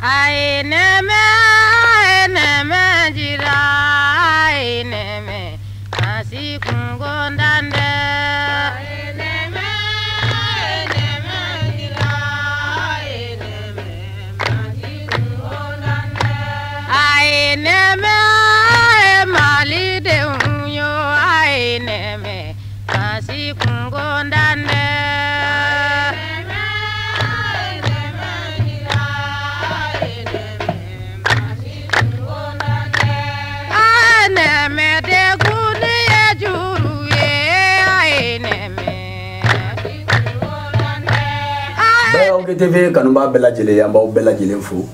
Aye nɛmɛ nɛmɛ jira aye nɛmɛ masi kungo ndande. Aye nɛmɛ nɛmɛ jira aye nɛmɛ masi kungo ndande. Aye nɛmɛ malidenw yo aye nɛmɛ masi kungo ndande. Bayaw TV kanuba bɛɛ lajɛlen, an b'aw bɛɛ lajɛlen fo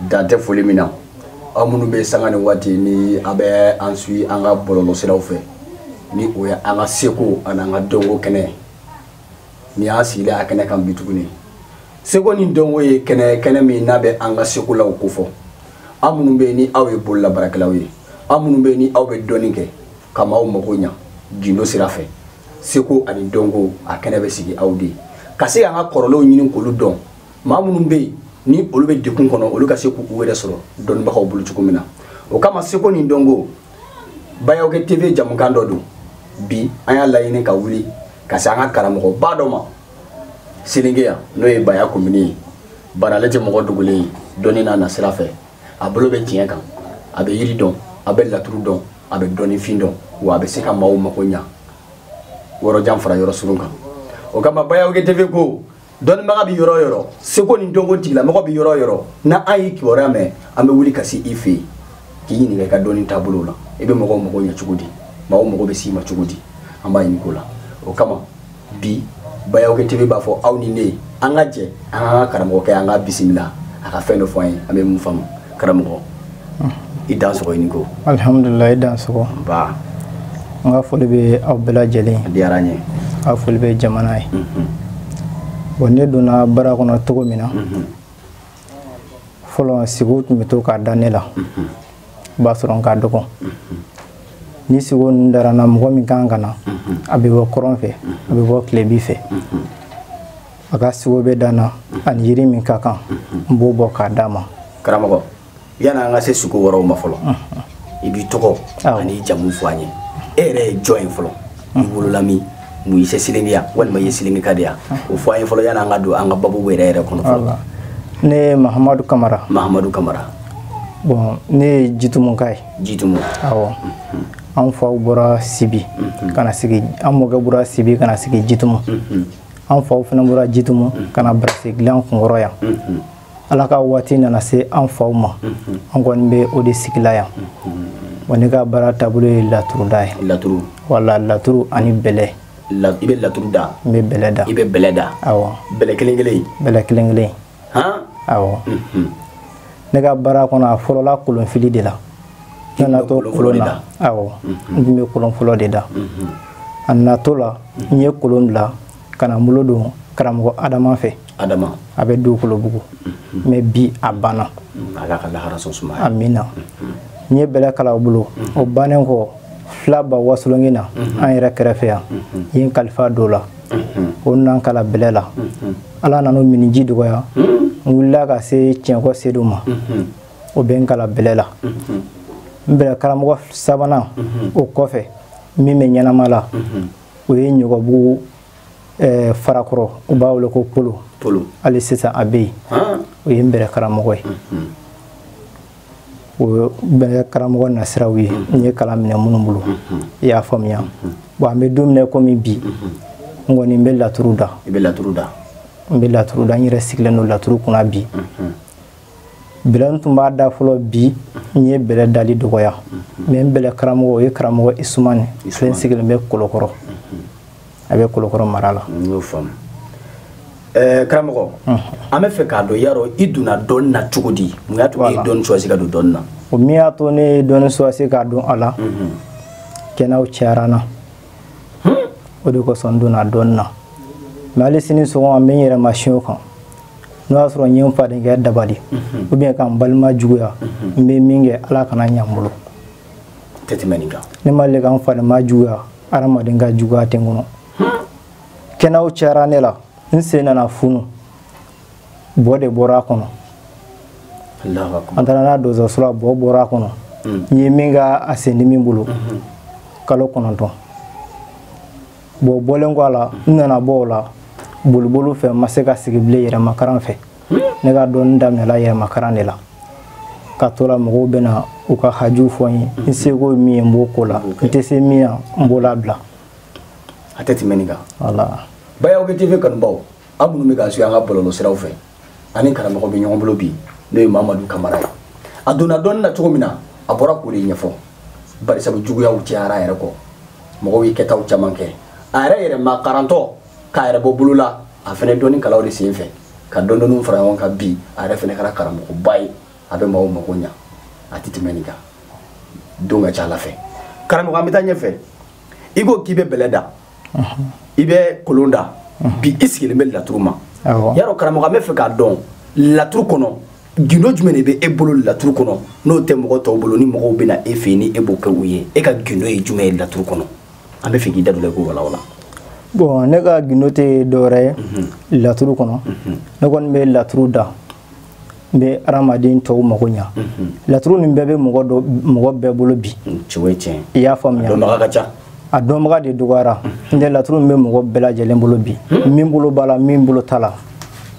dan tɛ foli min na. Aw minnu bɛ sanga ni waati ni a bɛ an suit an ka bɔlɔlɔsiraw fɛ, ni o ye an ka seko ani an ka dɔnko kɛnɛ ni y'an sigilen a kɛnɛ kan bi tuguni. Seko ni dɔnko ye kɛnɛ kɛnɛ min n'a bɛ an ka sekolaw kofɔ. Aw minnu bɛ yen ni aw ye bololabaarakɛlaw ye, aw minnu bɛ yen ni aw bɛ dɔnni kɛ ka maaw mago ɲa gindo sira fɛ, seko ani dɔnko a kɛnɛ bɛ sigi aw de ye ka se k'an ka kɔrɔlenw ɲini k'olu dɔn. Maa minnu bɛ yen ni olu bɛ degun kɔnɔ, olu ka se k'u yɛrɛ sɔrɔ dɔnnibagaw bolo cogo min na. O kama seko ni dɔnko Bayaw TV jamukan dɔ don. Bi an y'a laɲini ka wuli ka se an ka karamɔgɔba dɔ ma Selinge yan, n'o ye Baya komini ye. Bari ale tɛ mɔgɔ dogolen ye dɔnni n'a nasira fɛ. A bolo bɛ tiɲɛ kan, a bɛ yiri dɔn, a bɛ laturu dɔn, a bɛ dɔnnifin dɔn, wa a bɛ se ka maaw mago ɲa yɔrɔ jan fara yɔrɔ surun kan. O kama Bayaw TV ko dɔnnibaga bɛ yɔrɔ o yɔrɔ, seko ni dɔnko tigilamɔgɔ bɛ yɔrɔ o yɔrɔ, n'an y'i kibaruya mɛn, an bɛ wuli ka se i fɛ yen k'i ɲininka i ka dɔnni taabolo la. I bɛ mɔgɔw mago ɲɛ cogo di, maaw mago bɛ s'i ma cogo di, an b'a ɲini k'o la. O kama bi Bayaw TV b'a fɔ aw ni ne, an ka jɛ an ka karamɔgɔkɛ, an ka bisimila a ka fɛn dɔ fɔ an ye an bɛ mun faamu. Karamɔgɔ, i dan sɔgɔ i ni ko. Alhamdulilayi, i dan sɔgɔ. Nba. N ka foli bɛ aw bɛɛ lajɛlen. A diyara n ye. Aw foli bɛ jamana ye. Bon, ne donna baara kɔnɔ cogo min na, fɔlɔ sigiw tun bɛ to k'a da ne la, o b'a sɔrɔ n ka dɔgɔ. Ni sigo ninnu dara n na, mɔgɔ min kan ka na, a bɛ bɔ kɔrɔn fɛ, a bɛ bɔ tilebi fɛ, a ka sigo bɛ da n na ani yiri min ka kan, n b'o bɔ k'a d'a ma. Karamɔgɔ, yanni an ka se sugu wɛrɛw ma fɔlɔ, i b'i tɔgɔ ani jamu fɔ an ye. E yɛrɛ ye jɔn ye fɔlɔ? I wolola min? Mun y'i se Selinge yan, walima i ye Selinge ka de yan? O fɔ an ye fɔlɔ yanni an ka don an ka babu yɛrɛ yɛrɛ kɔnɔ fɔlɔ. Ne ye Mahamadu Kamara. Mahamadu Kamara. Bon, ne ye Jitumuka ye. Jitumu. Awɔ. An faw bɔra Sibi ka na sigi, an mɔkɛ bɔra Sibi ka na sigi Jitumu. An faw fana bɔra Jitumu ka na Barasi dilan kunkɔrɔ yan. Ala ka waati nana se an faw ma, an kɔni bɛ o de sigila yan. Wa ne ka baara taabolo ye laturuda ye. Laturu. Wala, laturu ani bɛlɛ. I bɛ laturu da? N bɛ bɛlɛ da. I bɛ bɛlɛ da? Awɔ. Bɛlɛ kelen kelen? Bɛlɛ kelen kelen. Han? Awɔ. Ne ka baara kɔnɔ, a fɔlɔla kolonfili de la. Ne nana to kolon na. Awɔ. N tun bɛ kolon fɔlɔ de da. A nana to la, n ye kolon bila ka na n bolo don karamɔgɔ Adama fɛ. Adama. A bɛ Dugukolobugu. Mais bi a banna. Ala ka lahara sɔn sumaya. Amina. N ye bɛlɛ kala o bolo. O bannen kɔ, fila ba wasolongi na, an yɛrɛ kɛrɛfɛ yan, n ye n kalifa dɔ la. O nana n kala bɛlɛ la. Ala nana o miniji dɔgɔya. N wulila ka se Tiɲɛkɔ Sedu ma. O bɛ n kala bɛlɛ la. N bɛlɛ karamɔgɔ sabanan o kɔfɛ min bɛ ɲɛnama la, o ye Ɲɔgɔbugu Farakɔrɔ, u b'a wele ko Polo. Polo. Hali sisan a bɛ yen. O ye n bɛlɛ karamɔgɔ ye. O ye bɛlɛ karamɔgɔ nasiraw ye. N ye kalan minɛ minnu bolo. I y'a faamuya. Bon, an bɛ don min na komi bi, n kɔni n bɛ laturu da. I bɛ laturu da? N bɛ laturu da, n yɛrɛ sigilen don laturu kunna bi. Bɛlɛ n tun b'a da fɔlɔ, bi n ye bɛlɛ dali dɔgɔya. Mais n bɛlɛ karamɔgɔ, o ye karamɔgɔ Isumani. Ale sigilen bɛ Kolokɔrɔ. A bɛ Kolokɔrɔ mara la. N y'o faamu. Karamɔgɔ, an bɛ fɛ k'a dɔn yarɔ i donna dɔnni na cogo di? Mun y'a to i ye dɔnni choisi ka don dɔnni na? O min y'a to ne ye dɔnni choisi ka don a la, kɛnɛw cayara n na. O de kosɔn n donna dɔnni na. Mais hali sini sɔgɔma n bɛ n yɛrɛ ma siɲɛ o kan. N'o y'a sɔrɔ n ye n fadenkɛ dabali, ou bien ka n balima juguya, n bɛ min kɛ Ala kana ɲɛ n bolo. Tɛ tɛmɛ nin kan. Ne ma deli ka n fadenma juguya, hadamaden ka juguya tɛ n kɔnɔ. Kɛnɛw cayara ne la, n sen nana funu, bɔ de bɔra a kɔnɔ. An taara n'a dɔgɔtɔrɔso la, bɔ bɔra a kɔnɔ. N ye min k'a a sendimi bolo kalo 9. Bon, bɔlen kɔ a la, n nana bɔ o la bolibolo fɛ, n ma se ka sigi bilen yɛrɛmakaran fɛ. Ne ka dɔnni daminɛla yɛrɛmakaran de la. Ka to la, mɔgɔw bɛ na u ka hajuw fɔ n ye. N seko ye min ye, n b'o ko la. N tɛ se min na, n b'o labila. A tɛ tɛmɛ nin kan. Voilà. Bayaw TV kanubaw, aw minnu bɛ k'an suit an ka bɔlɔlɔsiraw fɛ, ani karamɔgɔ bɛ ɲɔgɔn bolo bi, n'o ye Mamadu Kamara ye. A donna dɔnni na cogo min na, a bɔra k'o de ɲɛfɔ. Barisabu juguyaw cayara a yɛrɛ kɔ, mɔgɔw ye kɛtaw caman kɛ. A yɛrɛ yɛrɛ ma karantɔ k'a yɛrɛ bɔ bolo la, a fɛnɛ dɔnni kalaw de sen fɛ ka dɔndɔnniw fara ɲɔgɔn kan. Bi a yɛrɛ fɛnɛ kɛra karamɔgɔba ye, a bɛ maaw mago ɲa. A tɛ tɛmɛ nin kan, don ka ca ala fɛ. Karamɔgɔ, an bɛ taa ɲɛfɛ. I ko k'i bɛ bɛlɛ da, i bɛ kolon da, bi i sigilen bɛ laturu ma. Yarɔ karamɔgɔ, an bɛ fɛ k'a dɔn laturu kɔnɔ, gindo jumɛn de bɛ e bolo laturu kɔnɔ n'o tɛ mɔgɔ tɔw bolo, ni mɔgɔw bɛ na e fɛ yen ni e b'o kɛ u ye? E ka gindo ye jumɛn ye laturu kɔnɔ? An bɛ fɛ k'i da don la, i k'o walawala. Bon, ne ka gindo tɛ dɔwɛrɛ ye laturu kɔnɔ. Ne kɔni bɛ laturu da, n bɛ hadamaden tɔw mago ɲa. Laturu nin bɛɛ bɛ mɔgɔ dɔ, mɔgɔ bɛɛ bolo bi. O ye tiɲɛ. I y'a faamuya? A dɔnbaga ka ca. A dɔnbaga de dɔgɔyara. N tɛ laturu min bɛ mɔgɔ bɛɛ lajɛlen bolo bi. Min bolo b'a la, min bolo t'a la,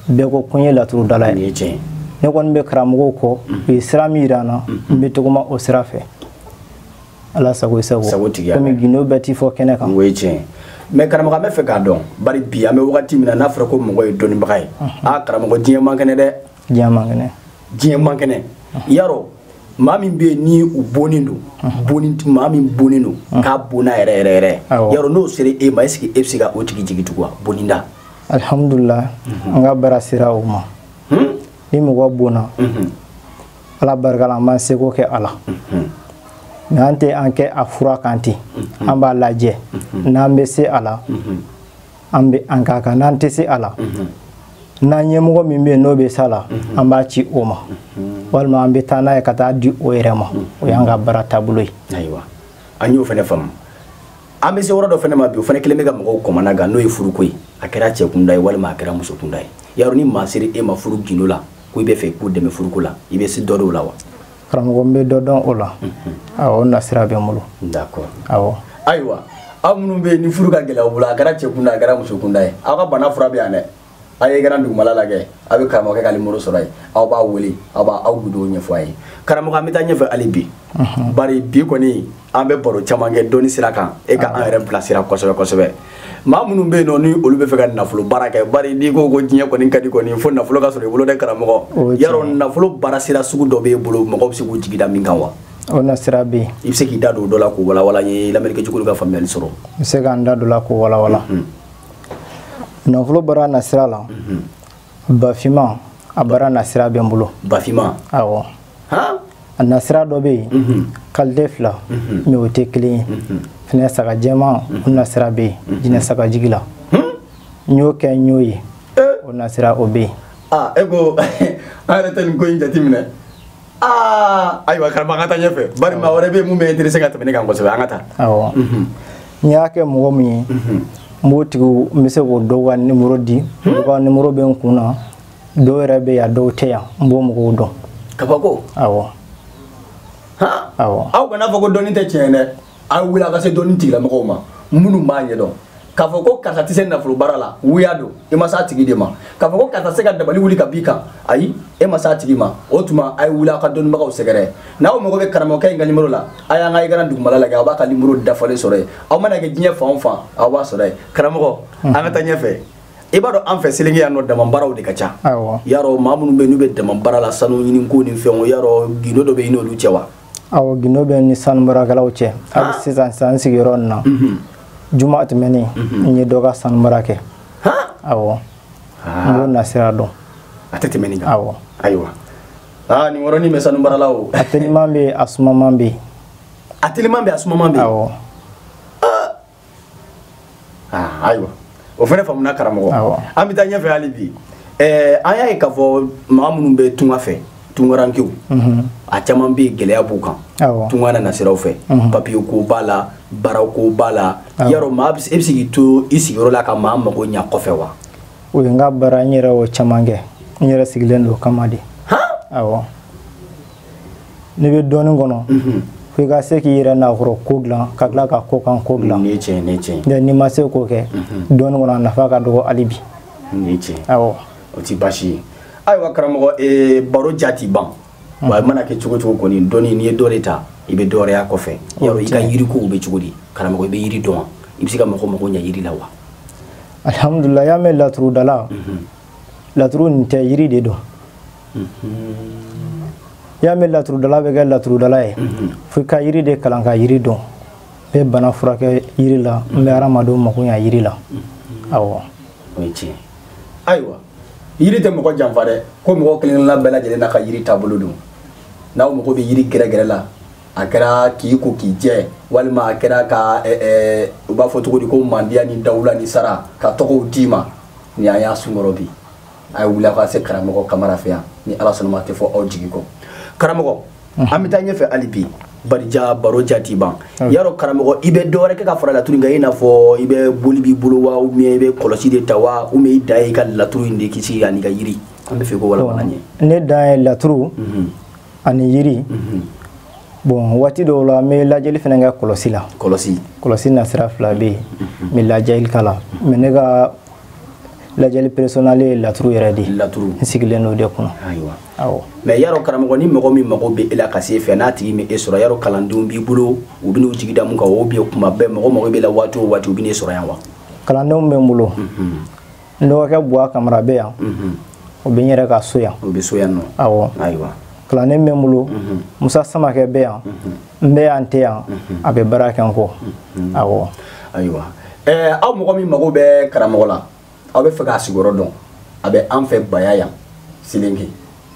bɛɛ ko ko n ye laturu dala ye. Nin ye tiɲɛ. Ne kɔni bɛ karamɔgɔw kɔ, u ye sira min yira n na, n bɛ tɔgɔma o sira fɛ. Ala sago i sago. Sago tigiya. Komi gindo bɛɛ t'i fɔ kɛnɛ kan. O ye tiɲɛ. Mais karamɔgɔ, an bɛ fɛ k'a dɔn, bari bi an bɛ wagati min na, n'a fɔra ko mɔgɔ ye dɔnnibaga ye, aa karamɔgɔ, diɲɛ man kɛnɛ dɛ. Diɲɛ man kɛnɛ. Diɲɛ man kɛnɛ. Yarɔ maa min bɛ yen ni u bonnen don, bonni, maa min bonnen don k'a bonna yɛrɛ yɛrɛ yɛrɛ, yarɔ n'o sera e ma, est ce que e bɛ se ka o tigi jigi tugu wa boninda? Alhamdulilah, an ka baara sera o ma. Ni mɔgɔ bonna, Ala barika la, an b'an seko kɛ a la. Mais an tɛ an kɛ a fura kan ten. An b'a lajɛ, n'an bɛ se a la, an bɛ an k'a kan. N'an tɛ se a la, n'an ɲɛmɔgɔ min bɛ yen n'o bɛ s'a la, an b'a ci o ma, walima an bɛ taa n'a ye ka taa di o yɛrɛ ma. O y'an ka baara taabolo ye. Ayiwa, an y'o fana faamu. An bɛ se yɔrɔ dɔ fana ma bi, o fana kelen bɛ ka mɔgɔw kɔmana gan, n'o ye furuko ye. A kɛra cɛ kunda ye walima a kɛra muso kunda ye, yarɔ ni maa sera e ma furu gindo la ko i bɛ fɛ k'u dɛmɛ furuko la, i bɛ se dɔ dɔw la wa? Karamɔgɔ, n bɛ dɔ dɔn o la. Awɔ, o nasira bɛ n bolo. D'accord. Awɔ. Ayiwa, aw minnu bɛ yen ni furu ka gɛlɛn aw bolo, a kɛra cɛ kunda, a kɛra muso kunda ye, aw ka bana fura bɛ yan dɛ. A ye kɛra dugumala lajɛ, a bɛ karamɔgɔkɛ ka nimoro sɔrɔ yen, aw b'a wele, aw b'a aw gundo ɲɛfɔ a ye. Karamɔgɔ, an bɛ taa ɲɛfɛ hali bi, bari bi kɔni an bɛ baro caman kɛ dɔnni sira kan, e ka an yɛrɛ bilasira kosɛbɛ kosɛbɛ. Maa minnu bɛ yen nɔ ni olu bɛ fɛ ka nafolo baara kɛ, bari n'i ko ko diɲɛ kɔni ka di kɔni, fo nafolo ka sɔrɔ i bolo dɛ karamɔgɔ. Yarɔ nafolo baara sira sugu dɔ b'e bolo, mɔgɔw bɛ se k'u jigi da min kan wa? O nasira bɛ yen. I bɛ se k'i da don o dɔ la k'o walawala n ye, lamɛnnikɛcogo ka faamuyali sɔrɔ. N bɛ se ka n da don o la k'o walawala. Nafolo baara nasira la, bafinma a baara nasira bɛ n bolo. Bafinma? Awɔ. A nasira dɔ bɛ yen, qualité 2, mais o tɛ kelen ye. Fɛnɛ saga jɛman, o nasira bɛ yen, jinɛ sagajigi la. N y'o kɛ, n y'o ye. O nasira o bɛ yen. Aa, e ko an yɛrɛ tɛ nin ko in jateminɛ. Aa, ayiwa karamɔgɔ, an ka taa ɲɛfɛ. Bari maa wɛrɛ bɛ yen mun bɛ intéressé ka tɛmɛ ne kan kosɛbɛ, an ka taa. Awɔ. N y'a kɛ mɔgɔ min ye, n b'o tigiw, n bɛ se k'o dɔw ka nimoro di, dɔw ka nimoro bɛ n kun na, dɔw yɛrɛ bɛ yan, dɔw tɛ yan, n b'o mɔgɔw dɔn. Kabako? Awɔ. Awɔ. Aw kana fɔ ko dɔnni tɛ tiɲɛ dɛ. Aw wuli a ka se dɔnni tigilamɔgɔw ma minnu b'a ɲɛdɔn. K'a fɔ ko karisa tɛ se nafolo baara la, wuya don, i ma s'a tigi de ma. K'a fɔ ko karisa se ka dabali wuli ka b'i kan, ayi, e ma s'a tigi ma. O tuma a ye wuli aw ka dɔnnibagaw sɛgɛrɛ. N'aw mago bɛ karamɔgɔkɛ in ka nimoro la, a y'an ka écran dugumala lajɛ, aw b'a ka nimoro dafalen sɔrɔ yen. Aw mana kɛ diɲɛ fan o fan, aw b'a sɔrɔ yen. Karamɔgɔ, an ka taa ɲɛfɛ. I b'a dɔn an fɛ Selenge yan nɔ, dama baaraw de ka ca. Yarɔ maa minnu bɛ yen n'u bɛ dama baara la, sanu ɲini ko ni fɛnw, yarɔ gindo dɔ bɛ yen n'olu cɛ wa? Awɔ, gindo bɛ ni sanu baarakɛlaw cɛ. Hali sisan sisan n sigiyɔrɔ nin na, juma tɛmɛnen n ye dɔ ka sanu baara kɛ. Awɔ. N b'o nasira dɔn. A tɛ tɛmɛ nin kan. Awɔ. Ayiwa. Aa, nin yɔrɔnin bɛ sanu baara la o. A teliman bɛ yen, a sumaman bɛ yen. A teliman bɛ yen, a sumaman bɛ yen. Awɔ. Aa, ayiwa. O fana faamuna karamɔgɔ. An bɛ taa ɲɛfɛ hali bi. An y'a ye k'a fɔ maa minnu bɛ tunga fɛ, tungarankew, a caman bɛ yen gɛlɛya b'u kan. Tunga na nasiraw fɛ, papiye ko b'a la, baara ko b'a la. Yarɔ maa e bɛ se k'i to i sigiyɔrɔ la ka maa mago ɲa kɔfɛ wa? O ye n ka baara, n yɛrɛ y'o caman kɛ. N yɛrɛ sigilen don o kama de. Awɔ. N'i bɛ dɔnni kɔnɔ, fo i ka se k'i yɛrɛ nakɔrɔ ko dilan ka tila ka kɔkan ko dilan. Nin ye tiɲɛ, nin ye tiɲɛ. N'i ma se k'o kɛ, dɔnni kɔnɔ a nafa ka dɔgɔ hali bi. Nin ye tiɲɛ. Awɔ. O ti baasi ye. Ayiwa karamɔgɔ, baro ja ti ban. Wa a mana kɛ cogo cogo kɔni, dɔnni n'i ye dɔ de ta, i bɛ dɔ wɛrɛ y'a kɔfɛ. Yarɔ i ka yirikow bɛ cogo di? Karamɔgɔ, i bɛ yiri dɔn wa? I bɛ se ka mɔgɔ mago ɲɛ yiri la wa? Alhamdulillah, y'a mɛn laturudala, laturu nin tɛ, yiri de don. Y'a mɛn laturudala bɛ kɛ laturudala ye, fo i ka yiri de kalan ka yiri dɔn. N bɛ bana furakɛ yiri la, n bɛ hadamadenw mako ɲɛ yiri la. Awɔ. O ye tiɲɛ. Ayiwa, yiri tɛ mɔgɔ janfa dɛ, ko mɔgɔ kelen kelenna bɛɛ lajɛlen n'a ka yiri taabolo don. N'aw mago bɛ yiri gɛrɛgɛrɛ la, a kɛra k'i ko k'i jɛ, walima a kɛra ka u b'a fɔ cogo di ko mandiya ni dawula ni sara ka tɔgɔw d'i ma, ni an y'a sunkɔrɔ bi, a ye wuli aw ka se karamɔgɔ Kamara fɛ yan, ni Ala sɔnna ma a tɛ fɔ aw jigi kɔ. Karamɔgɔ, an bɛ taa ɲɛfɛ hali bi, barija baro ja ti ban. Yarɔ karamɔgɔ, i bɛ dɔ wɛrɛ kɛ ka fara laturu in kan, i n'a fɔ i bɛ boli b'i bolo wa, ou bien i bɛ kɔlɔsi de ta wa, ou bien i dan ye i ka laturu in de kisi ani ka yiri? An bɛ fɛ k'o walawala an ye. Ne dan ye laturu ani yiri. Bon, waati dɔw la n bɛ lajɛli fana kɛ kɔlɔsi la. Kɔlɔsi. Kɔlɔsi nasira fila bɛ yen, n bɛ lajɛli k'a la, mais ne ka lajɛli personnel ye laturu yɛrɛ de ye. Laturu. N sigilen don o de kunna. Ayiwa. Awɔ. Mais yarɔ karamɔgɔ, ni mɔgɔ min mago bɛ e la ka se e fɛ, n'a tigi ma e sɔrɔ, yarɔ kalandenw b'i bolo, u bɛ n'u jigi da mun kan, ou bien kuma bɛɛ mɔgɔ mago b'e la waati o waati, u bɛ n'e sɔrɔ yan wa? Kalandenw bɛ n bolo. N dɔgɔkɛ Buwa Kamara bɛ yan. O bɛ n yɛrɛ ka so yan. O bɛ so yan nɔ. Awɔ. Ayiwa. Kalanden bɛ n bolo, Musa Samakɛ bɛ yan, n bɛ yan, n tɛ yan, a bɛ baara kɛ n kɔ. Awɔ. Ayiwa, aw mɔgɔ min mago bɛ karamɔgɔ la, aw bɛ fɛ k'a sigiyɔrɔ dɔn, a bɛ an fɛ Baya yan, Selenke,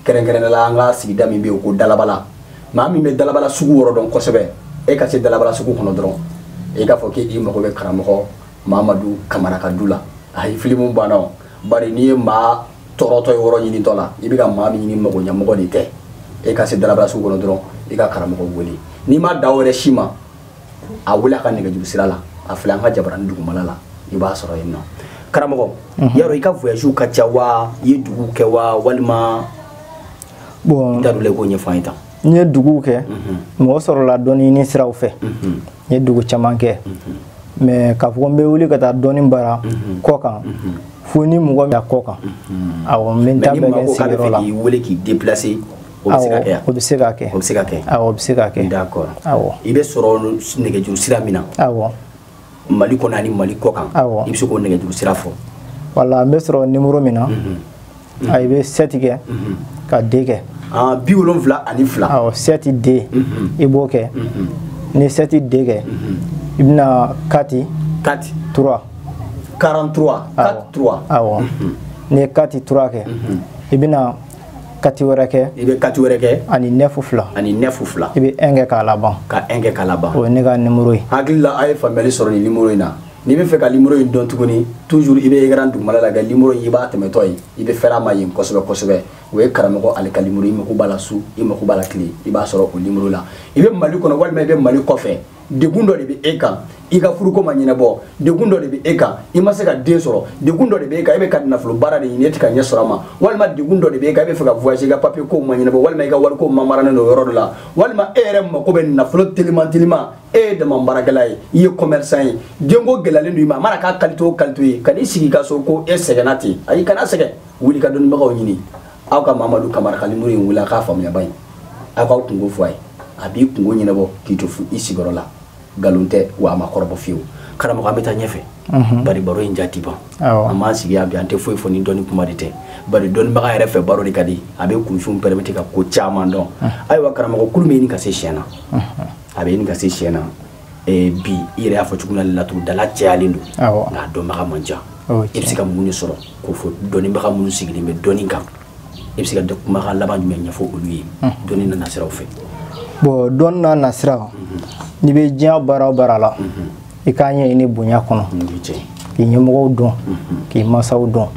kɛrɛnkɛrɛnnenya la an ka sigida min bɛ yen ko Dalabala. Maa min bɛ Dalabala sugu yɔrɔ dɔn kosɛbɛ, e ka se Dalabala sugu kɔnɔ dɔrɔn, e k'a fɔ k'i mago bɛ karamɔgɔ Mamadu Kamara ka du la. Ayi, filimu banna o, bari n'i ye maa tɔɔrɔtɔ ye yɔrɔ ɲinitɔ la, i bɛ ka maa min ɲini mago ɲɛmɔgɔ de tɛ. E ka se Dalabala sugu kɔnɔ dɔrɔn, i ka karamɔgɔ wele. N'i ma da o yɛrɛ si ma, a wele a ka nɛgɛjuru sira la, a filɛ an ka jabarani dugumala la, i b'a sɔrɔ yen nɔ. Karamɔgɔ, yarɔ i ka voyage ka ca wa, i ye duguw kɛ wa, walima Bon, i t'a dɔn la, i k'o ɲɛfɔ an ye tan. N ye duguw kɛ, mɔgɔ sɔrɔla dɔnni ɲini siraw fɛ. N ye dugu caman kɛ, mais k'a fɔ ko n bɛ wuli ka taa dɔnni baara kɔ kan, fo ni mɔgɔ min kɔ kan. Awɔ, n bɛ n ta Mais ni bɛɛ maa kɛ n ko k'a bɛ sigiyɔrɔ fɛ la. k'i wele k'i déplacer, o bɛ se ka kɛ yan? O bɛ se ka kɛ. O bɛ se ka kɛ. Awɔ, o bɛ se ka kɛ. D'accord. Awɔ. I bɛ sɔrɔ nɛgɛjuru sira min na, Awɔ. Mali kɔnɔ ani Mali kɔ kan, Awɔ. i bɛ se k'o nɛgɛjuru sira fɔ? Wala, n bɛ sɔrɔ numéro min na, a i bɛ 7 kɛ ka D kɛ. Ah, 72. Awɔ, 7 D, i b'o kɛ. Ni ye 7 D kɛ, i bɛna 4 4 3. 43 4 3. Awɔ, n'i ye 4 3 kɛ, i bɛna 4 wɛrɛ kɛ. I bɛ 4 wɛrɛ kɛ. Ani 9 fila. Ani 9 fila. I bɛ 1 kɛ k'a laban. Ka 1 kɛ k'a laban. O ye ne ka numéro ye. Hakili la, a ye faamuyali sɔrɔ nin numéro in na. N'i bɛ fɛ ka numéro in dɔn tuguni, toujours i bɛ écran dugumala lajɛ, numéro in i b'a tɛmɛtɔ ye, i bɛ fɛrɛ a ma yen kosɛbɛ kosɛbɛ. O ye karamɔgɔ ale ka numéro, i mako b'a la su, i mako b'a la tile, i b'a sɔrɔ o numéro la. I bɛ Mali kɔnɔ walima i bɛ Mali kɔfɛ, degun dɔ de bɛ e kan, i ka furuko ma ɲɛnabɔ, degun dɔ de bɛ e kan, i ma se ka den sɔrɔ, degun dɔ de bɛ e kan, e bɛ ka nafolo baara de ɲini, e tɛ ka ɲɛ sɔrɔ a ma, walima degun dɔ de bɛ e kan, e bɛ fɛ ka voyager, i ka papier ko ma ɲɛnabɔ, walima i ka wariko mamaranen don yɔrɔ dɔ la, walima e yɛrɛ mako bɛ nafolo teliman teliman, e ye dama baarakɛla ye, i ye commerçant ye, denko gɛlɛyalen don i ma, a mana k'a qualité o qualité ye, kan'i sigi i ka so ko e sɛgɛnna ten. Ayi, kana sɛgɛn, wuli ka dɔnnibagaw ɲini. Aw ka Mamadu Kamara ka numéro in wele, a k'a faamuya ba in, aw k'aw kungo fɔ a ye, a b'i kungo ɲɛnabɔ k'i to i sigiyɔrɔ la. Nkalon tɛ wa a ma kɔrɔbɔ fiyewu. Karamɔgɔ, an bɛ taa ɲɛfɛ, bari baro in ja ti ban. Awɔ. An b'an sigi yan bi, an tɛ foyi fɔ ni dɔnni kuma de tɛ, bari dɔnnibaga yɛrɛ fɛ baro de ka di, a bɛ kunfinw permettre ka ko caman dɔn. Ayiwa karamɔgɔ, kulu bɛ ɲini ka se siɲɛ na, a bɛ ɲini ka se siɲɛ na. Bi i yɛrɛ y'a fɔ cogo min na, laturudala cayalen don, Awɔ. nka a dɔnbaga man ca. O ye I bɛ se ka mun de sɔrɔ k'o fɔ dɔnnibaga minnu sigilen bɛ dɔnni kan? I bɛ se ka kumakan laban jumɛn ɲɛfɔ olu ye dɔnni nana siraw fɛ? Bon, dɔnni n'a nasira, n'i bɛ diɲɛ baara o baara la, i k'a ɲɛɲini bonya kɔnɔ, Nin ye tiɲɛ ye. k'i ɲɛmɔgɔw dɔn, k'i masaw dɔn.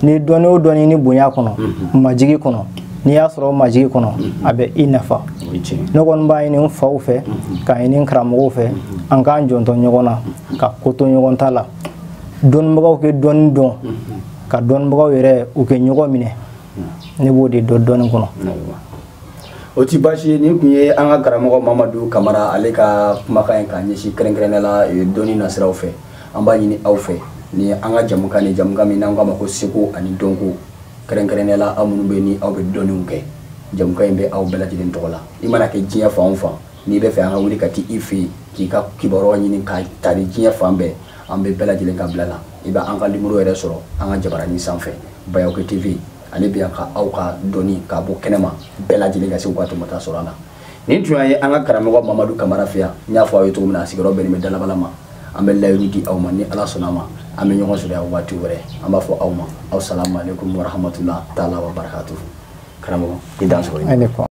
N'i ye dɔnni o dɔnni ɲini bonya kɔnɔ, majigi kɔnɔ, n'i y'a sɔrɔ majigi kɔnɔ, a bɛ i nafa. O ye tiɲɛ ye. Ne kɔni b'a ɲini n faw fɛ, k'a ɲini n karamɔgɔw fɛ, an k'an jɔntɔ ɲɔgɔn na, ka ko to ɲɔgɔn ta la, dɔnnibagaw kɛ dɔnni dɔn, ka dɔnnibagaw yɛrɛ u kɛ ɲɔgɔn minɛ. Ne b'o de dɔn dɔnni kɔnɔ. Ayiwa. O ti baasi ye. Nin tun ye an ka karamɔgɔ Mamadu Kamara, ale ka kumakan ye k'a ɲɛsin kɛrɛnkɛrɛnnenya la dɔnni nasiraw fɛ. An b'a ɲini aw fɛ ni an ka jamukan ni jamukan min n'an k'a ma ko seko ani dɔnko, kɛrɛnkɛrɛnnenya la aw minnu bɛ ni aw bɛ dɔnniw kɛ, jamukan in bɛ aw bɛɛ lajɛlen tɔgɔ la. I mana kɛ diɲɛ fan o fan, n'i bɛ fɛ an ka wuli ka taa i fɛ yen k'i ka kibaruyaw ɲini ka tari diɲɛ fan bɛɛ, an bɛ bɛɛ lajɛlen ka bila la. I bɛ an ka nimoro yɛrɛ sɔrɔ an ka jabaranin sanfɛ. Bayaw TV, ale bɛ yan ka aw ka dɔnni k'a bɔ kɛnɛma, bɛɛ lajɛlen ka se k'u ka tɔmɔta sɔrɔ a la. Nin tun ye an ka karamɔgɔ Mamadu Kamara fɛ yan. N y'a fɔ aw ye cogo min na, a sigiyɔrɔ bɛnnen bɛ Dalabala ma. An bɛ layiru di aw ma, ni Ala sɔnna a ma, an bɛ ɲɔgɔn sɔrɔ yan waati wɛrɛ. An b'a fɔ aw ma aw salamu aleykum wa rahmatula taala wa barakatuhu. Karamɔgɔ, i dan sɔgɔ.